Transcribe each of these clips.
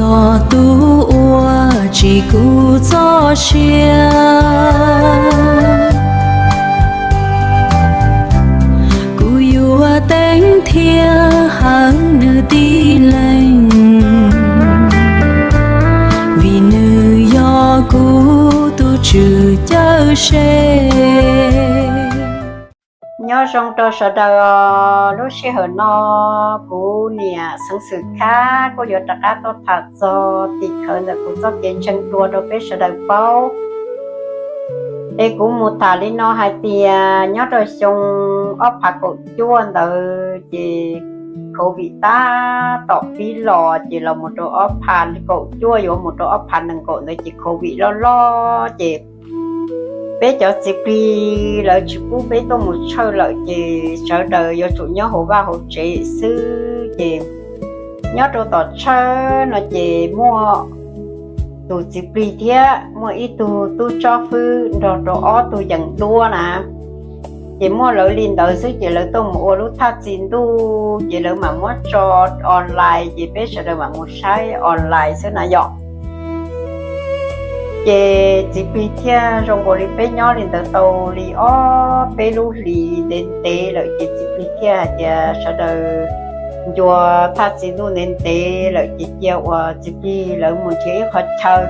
Tus uas tsim kuv txoj sia, kuv yuav teev thiab hawm nws tib leeg, vim nws yog kuv tus Tswv cawm sev. Nyob zoo rau sawv daws os. Lub sij hawm no kuv niam Xeev Xwm Khab kuj yuav rov qab tuaj tham txog tim khawv ntawm kuv txoj kev ntseeg dua rau peb sawv daws paub. Es kuv mus tham li no hais tias nyob rau xyoo ob phav kaum cuaj ntawd ces Covid tab tom pib los, ces los mus rau ob phav kaum cuaj yuav mus rau ob phav nees nkaum ntawd ces Covid loj loj ces peb cov txiv plig lawv tsis pub peb tuaj mus tshawj lawm, ces sawv daws yuav tsum nyob hauv vaj hauv tsev xwb. Ces nyob rau tom tshawj no ces muaj tus txiv plig thiab muaj ib tug tub tsob fwb nrog rau ob tug yees duab na. Ces muaj lawv li ntawd xwb ces lawv tuaj mus ua lub thaj txi ntuj, ces lawv mam muab tso online, ces peb sawv daws mam mus saib online xwb na yom. Ces txiv plig thiaj zoo nkaus li peb nyob li ntawd tau li ob peb lub hlis ntev ntev lawm, ces txiv plig thiaj hais tias sawv daws ncua thaj txi ntuj ntev ntev lawm, ces cia uas txiv plig lawv mus nrhiav ib qhov chaw,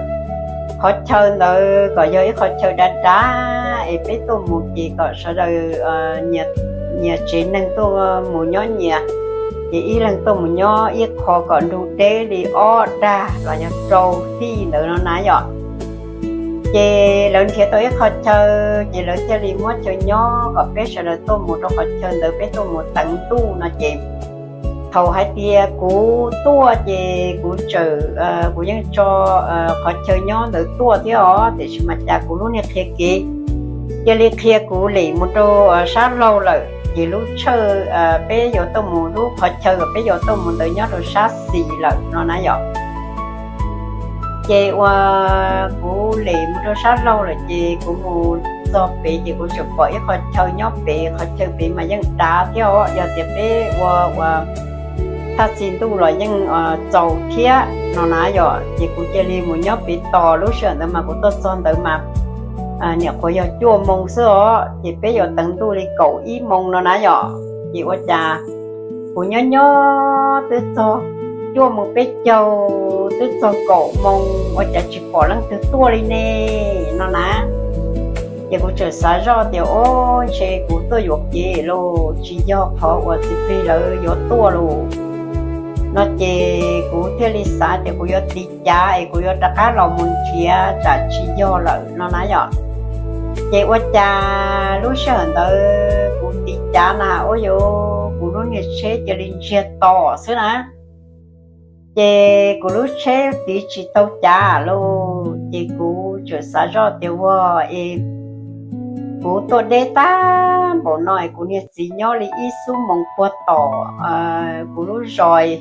qhov chaw ntawd kom yog ib qhov chaw dav dav es peb tuaj mus ces kom sawv daws nyias tsev neeg tuaj mus nyob nyias, ces ib leeg tuaj mus nyob ib qho kom nrug deb li ob dag los yog rau tij ntawd no na yom. Ces lawv nrhiav tau ib qho chaw, ces lawv thiaj li muab chaw nyob kom peb sawv daws tuaj mus rau qhov chaw ntawd peb tuaj mus teev ntuj no ces thaum hais tias kuv tuaj ces kuv tseem, kuv yeej tso qhov chaw nyob ntawd tuaj thiab os, tiam sis mas cas kuv lub niag qhia kev cia li qhia kuv lem mus rau sab laug lawm, ces lub tshawj peb yuav tuaj mus, lub qhov chaw uas peb yuav tuaj mus ntawd nyob rau sab xis lawm no na yom. Ces uas kuv lem mus rau sab laug lawm ces kuv mus txog pem ces kuv tseem pom ib qho chaw nyob pem, qhov chaw pem mas yeej dav thiab os, yog tias peb ua ua thaj txi ntuj los yeej txaus thiab no na yom. Ces kuv cia li mus nyob pem tos, lub sij hawm ntawd mas kuv tuaj txog ntawd mas niam qhuav yog cuaj moo xwb os, ces peb yuav teev ntuj li kaum ib moo no na yom. Ces ua cas kuv nyob nyob twb txog cuaj moo peb caug, twb txog kaum moo ua cas tsis pom leej twg tuaj li ne no na. Ces kuv tseem xav zoj tias, o, ntshe kuv tuaj yuam kev los tsis yog qhov uas txiv plig lawv yuav tuaj los no, ces kuv thiaj li xav tias kuv yuav tiv cav es kuv yuav rov qab los mus nrhiav tsam tsis yog lawm no na yom. Ces ua cas lub sij hawm ntawd kuv tiv cav na, ua cas kuv lub niag tsheb cia li ntsiag to xwb na. Ces kuv lub tsheb tiv tsis tau cav los, ces kuv tseem xav zoj tias, ua, es kuv tuaj deb tag npaum no es kuv niag txiv nyob li ib xuab moos puag tom kuv lub zos,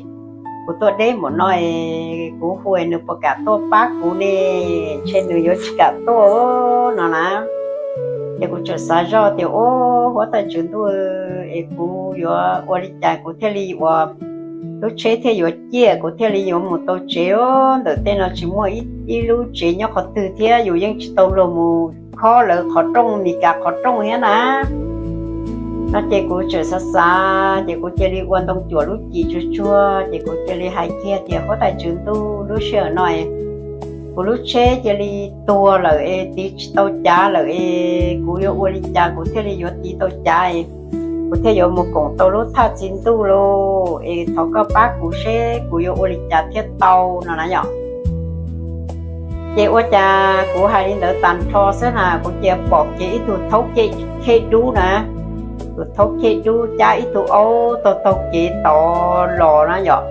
kuv tuaj deb npaum no es kuv hu nws puas kam tuaj pab kuv ne? Ntshe nws yuav tsis kam tuaj no na. Ces kuv tseem xav zoj tias, o, huab tais tswv ntuj, es kuv yuav ua li cas kuv thiaj li ua, lub tsheb thiaj yuav ciaj, kuv thiaj li yuav mus tau tsev. Ntawm tej no tsis muaj ib lub tsev nyob qhov twg thiab, yus yeej tsis tau luag mus khob lawv qhov rooj, Mis Kas qhov rooj thiab na. No ces kuv tseem xav xav, ces kuv cia li ua ntoo cuam lub cim tsuag tsuag, ces kuv cia li hais kiag tias, huab tais tswv ntuj, lub sij hawm no kuv lub tsheb cia li tuag lawm es tiv tsis tau cav lawm es kuv yuav ua li cas kuv thiaj li yuav tiv tau cav, kuv thiaj yuav mus koom tau lub thaj txi ntuj lauj, es thov koj pab kuv seb kuv yuav ua li cas thiaj tau no na yom. Ces ua cas kuv hais li ntawd tag nrho xwb na, kuv cia pom kiag ib tug thaub khej dub na, tus thaub khej dub cab ib tug aub taug taug kev tod los na yom.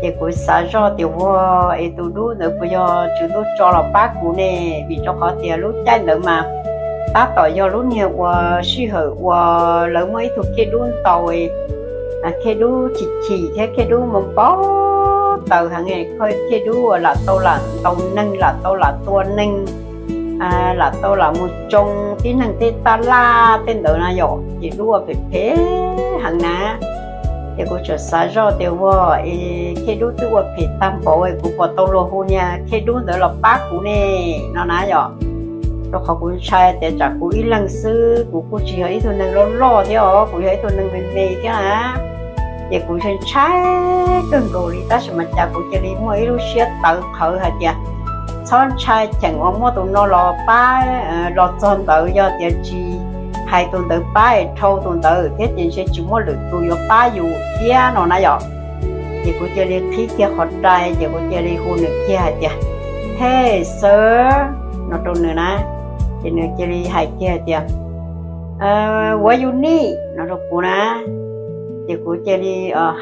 Ces kuv xav zoj tias, ua, es tus dub ntawd puas yog tswv ntuj tso los pab kuv ne? Vim rau qhov tias lub caij ntawd mas tab tom yog lub niag uas sij hawm uas lawv muaj ib tug khej dub ntaus, khej dub chim chim thiab khej dub mus npau taws heev, khej dub lam tau lam ntaus neeg, lam tau lam tua neeg, lam tau lam mus tsoo tib neeg tej taj laj tej ntawd na yom, ces dub ua phem phem heev na. Ces kuv tseem xav zoj tias, Ua, es Khej Dub twb ua phem tag npaum es kuv puas tau luag hu niag Khej Dub ntawd los pab kuv ne? No na yom. Rau qhov kuv ntshai tias tsam kuv ib leeg xwb, kuv kuj tsis yog ib tug neeg loj loj thiab os, kuv yog ib tug neeg me me thiab na. Ces kuv ntshai ntshai kawg nkaus li, tab sis mas cas kuv cia li muaj ib lub siab tawv qhawv hais tias, Txhob ntshai, cheem uas muaj tus no los pab, los txog ntawd yog tias tsis hais tus ntawd pab es dhau tus ntawd thiab ces ntshe tsis muaj lwm tus yuav pab yus thiab no na yom. Ces kuv cia li qhib kiag qhov rai ces kuv cia li hu nws kiag hais tias, Hej, Xawv, no rau nws na. Ces nws cia li hais kiag hais tias, Ua yus nij, no rau kuv na. Ces kuv cia li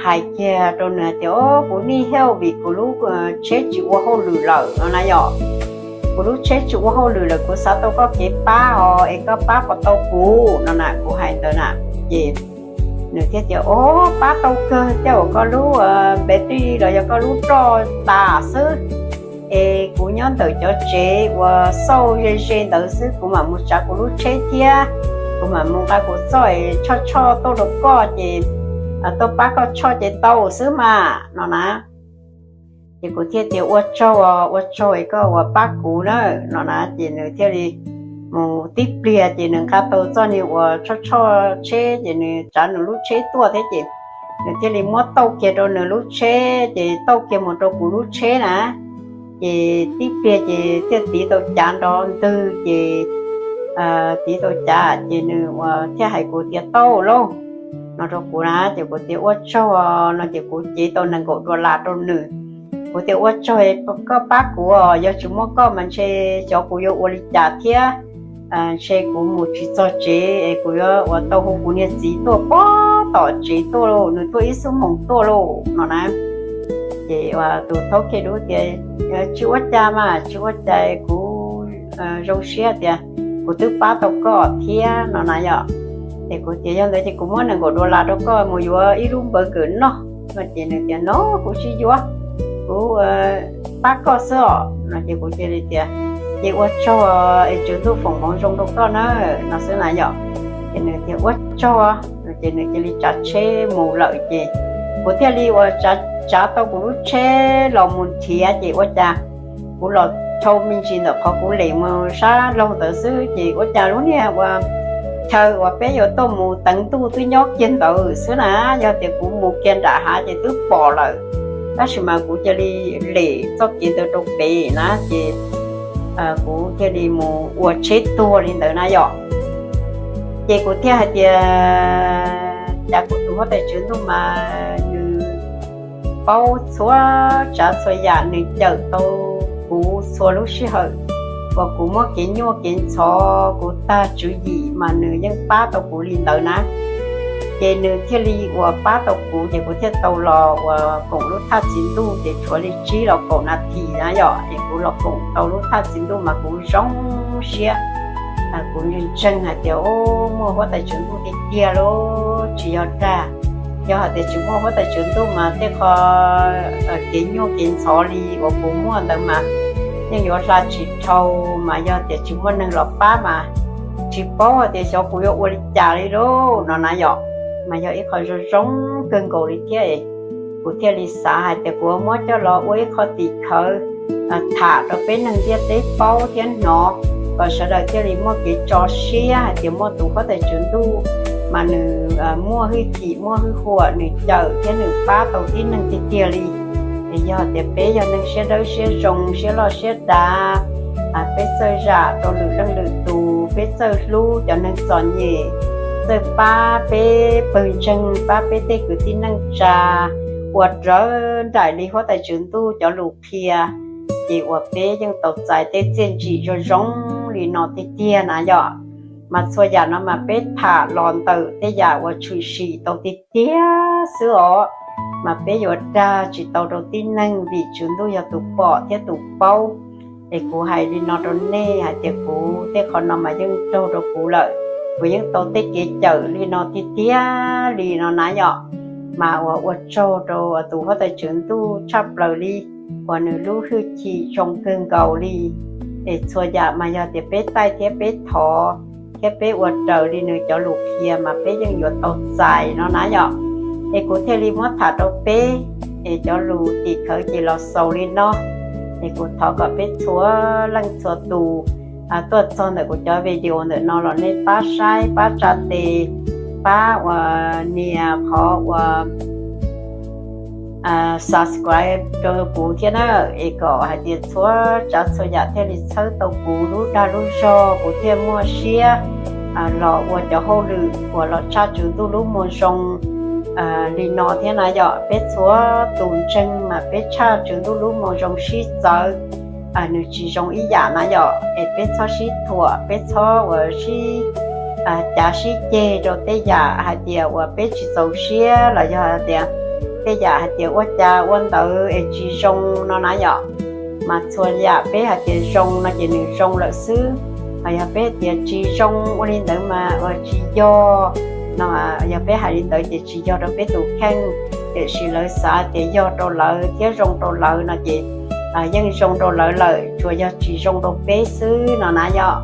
hais kiag rau nws hais tias, O, kuv nij hej, vim kuv lub tsheb tsis ua hauj lwm lawm no na yom. Kuv lub tsheb tsis ua hauj lwm lawm, kuv xav tau koj kev pab os, es koj pab puas tau kuv no na, kuv hais ntawd na. Ces nws thiaj tias, O, pab tau kawg, tej zaum koj lub npev tij los yog koj lub roj tas xwb, es kuv nyob ntawm cov tsev uas xauj ze ze ntawd xwb, kuv mam mus tsav kuv lub tsheb thiab, kuv mam mus nqa kuv txoj es tshoj tshoj tuaj rau koj ces tuaj pab koj tshoj ces tau xwb mas no na. Ces kuv thiaj tias, Ua tsaug, ua tsaug es koj uas pab kuv na no na. Ces nws thiaj li mus tib pliag ces nws nqa tau txoj niag uas tshoj tshoj tsheb ces nws tsav nws lub tsheb tuaj thiab ces nws thiaj li muab tauj kiag rau nws lub tsheb ces tauj kiag mus rau kuv lub tsheb na. Ces tib pliag ces thiaj tiv tau cav nrov ntwg ces tiv tau cav ces nws thiaj hais kuv tias, Tau lauj, no rau kuv na. Ces kuv tias, Ua tsaug, no ces kuv cev tau nees nkaum dollar rau nws. Kuv tias, Ua tsaug koj pab kuv os, yog tsis muaj koj mas ntshe xyov kuv yuav ua li cas thiab. Ntshe kuv mus tsis txog tsev es kuv yuav ua tau hu kuv niag txiv tuaj puag tom tsev tuaj lauj, nws tuaj ib xuab moos tuaj lauj no na. Ces tus thaub Khej Dub tias, Tsis ua cas mas, tsis ua cas, kuv zoo siab tias kuv twb pab tau koj thiab no na yom. Ces kuv tias, Yog ntawd ces kuv muab nees nkaum dollar rau koj mus yuav ib lub npawg kawm noj no. Ces nws tias, No, kuv tsis yuav, kuv pab koj xwb os no. Ces kuv cia li tias, Ces ua tsaug es Tswv Ntuj foom hmoov zoo rau koj na no xwb na yom. Ces nws tias, Ua tsaug. Ces nws cia li tsav tsheb mus lawm ces kuv thiaj li uas tsav tau kuv lub tsheb los mus nrhiav ces ua cas kuv los dhau me ntsis ntawm qhov kuv lem mus sab laug ntawd xwb ces ua cas lub niag uas chaw uas peb yuav tuaj mus teev ntuj twb nyob kiag ntawd xwb na. Yog tias kuv mus kiag nram hav ces twb pom lawm, tab sis mas kuv cia li lem txoj kev ntawd rau pem na ces kuv thiaj li mus ua tsheb tuag li ntawd na yom. Ces kuv thiaj hais tias, Cas kuv tus huab tais Tswv Ntuj mas nws paub txhua tsav txhua yam, nws cawm tau kuv txhua lub sij hawm uas kuv muab kev nyuaj kev ntxhov, kuv tag tswv yim mas nws yeej pab tau kuv li ntawd na. Ces nws thiaj li uas pab tau kuv ces kuv thiaj tau los uas koom lub thaj txiv ntuj ces tshuav li tsib los kaum nas this na yom, ces kuv los koom tau lub thaj txiv ntuj mas kuv zoo siab. Kuv ntseeg hais tias, O, muaj huab tais Tswv Ntuj tiag tiag lauj, tsis yog dag. Yog hais tias tsis muaj huab tais Tswv Ntuj mas tej qho kev nyuaj kev ntxhov li uas kuv muaj ntawd mas yeej yuav hla tsis dhau, mas yog tias tsis muaj neeg los pab mas tsis paub hais tias xyov kuv yuav ua li cas li lauj no na yom. Mas yog ib qho zoo zoo kawg nkaus li thiab. Kuv thiaj li xav hais tias kuv muab coj los ua ib qho tim khawv tham rau peb neeg ntiaj teb paub thiab hnov, kom sawv daws thiaj li muaj kev tso siab hais tias muaj tus huab tais Tswv Ntuj mas nws muaj hwj chim muaj hwj huam, nws cawm thiab nws pab tau tib neeg tiag tiag li. Es yog tias peb yog neeg siab dawb siab zoo, siab loj siab dav, peb txawj zam rau lwm leej lwm tus, peb txawj hlub cov neeg txom nyem, txawj pab peb pawg ntseeg, pab peb tej kwv tij neej tsa uas raws nraim li huab tais Tswv Ntuj cov lus qhia, ces uas peb yeej tau txais tej txiaj ntsim zoo zoo li no tiag tiag na yom. Mas txhua yam no mas peb tham los ntawm tej yam uas tshwm sim tau tiag tiag xwb os. Mas peb yuav dag tsis tau rau tib neeg vim Tswv Ntuj yog tus pom thiab tus paub. Es kuv hais li no rau nej hais tias kuv tej qhov no mas yeej raug rau kuv lawm, kuv yeej tau tej kev cawm li no tiag tiag li no na yom. Mas uas ua tsaug rau tus huab tais Tswv Ntuj tshaj plaws li uas nws lub hwj chim zoo kawg nkaus li. Es txhua yam mas yog tias peb taij thiab peb thov thiab peb ua raws li nws cov lus qhia mas peb yeej yuav tau txais no na yom. Es kuv thiaj li muab tham rau peb, es cov lus tim khawv ces los xaus li no. Es kuv thov kom peb txhua leej txhua tus tuaj txog ntawm kuv cov video ntawm no los nej pab saib, pab tsa tes, pab uas nias qhov uas subscribe rau kuv thiab na, es kom hais tias txhua tsav txhua yam thiaj li txhawb tau kuv lub dag lub zog, kuv thiaj muaj siab los ua cov hauj lwm uas los tshaj Tswv Ntuj lub moo zoo li no thiab na yom. Peb txhua tus ntseeg mas peb tshaj Tswv Ntuj lub moo zoo sib txawv, nws tsis zoo ib yam na yom. Es peb txhob sib thuam, peb txhob uas sib cav sib ceg rau tej yam hais tias uas peb tsis txaus siab los yog hais tias tej yam hais tias ua cas ua ntawd es tsis zoo no na yom. Mas txhua yam peb hais tias zoo no ces nws zoo lawm xwb, ho yog peb tias tsis zoo ua li ntawd mas uas tsis yog no, yog peb hais li ntawd ces tsis yog rau peb tus kheej, tiam sis lawv xav tias yog rau lawv thiab zoo rau lawv no ces yeej zoo rau lawv lawm, tsuas yog tsis zoo rau peb xwb no na yom.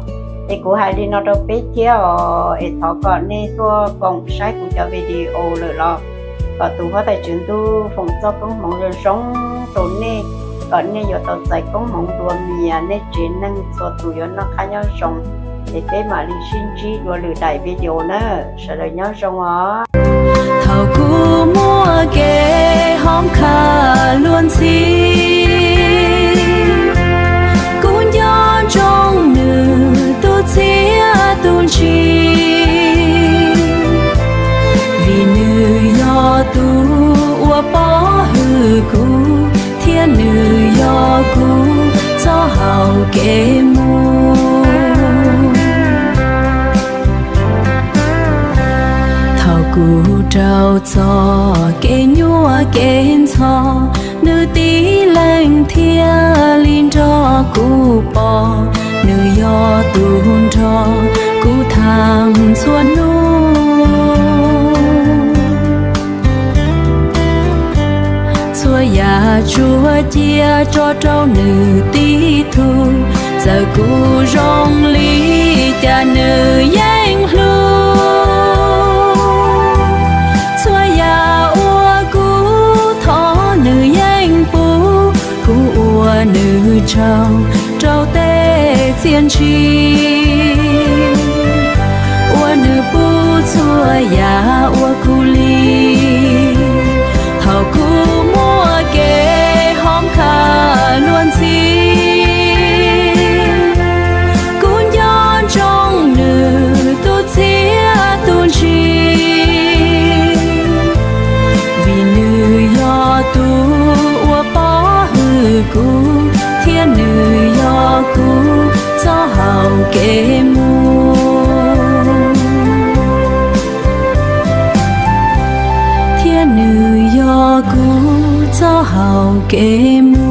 Es kuv hais li no rau peb thiab os, es thov kom nej tuaj koom saib kuv cov video lawm los kom tus Huab Tais Tswv Ntuj foom txoj koob hmoov zoo zoo rau nej, kom nej yuav tau txais koob hmoov dua mias, nej tsev neeg txhua tus yuav noj qab nyob zoo. Es peb mam li sib ntsib dua lwm daim video na, sawv daws nyob zoo os. Thaum kuv muaj kev hoob kham luag ntxhi, kuv nco ntsoov nws tus txhiaj tus ntshis, vim nws yog tus uas pov hwm kuv, thiab nws yog kuv txoj hau kev mus. Thaum kuv raug txom kev nyuaj kev ntxhov, nws tib leeg thiaj li nrog kuv pom, nws yog tus nrog kuv tham txhua hnub. Txhua yam tsuas cia tso rau nws tib tug, txawm kuv zoo li cas nws yeej hlub. Txhua yam uas kuv thov nws yeej pub, kuv ua nws tsaug rau tej txiaj ntsig, ua nws pub txhua yam uas kuv li. Thaum kuv muaj kev hoob kham luag ntxhi, kuv nco ntsoov nws tus txhiaj tus ntshis, vim nws yog tus uas pov hwm kuv, thiab nws yog kuv txoj hau kev mus, thiab nws yog kuv txoj hau kev mus.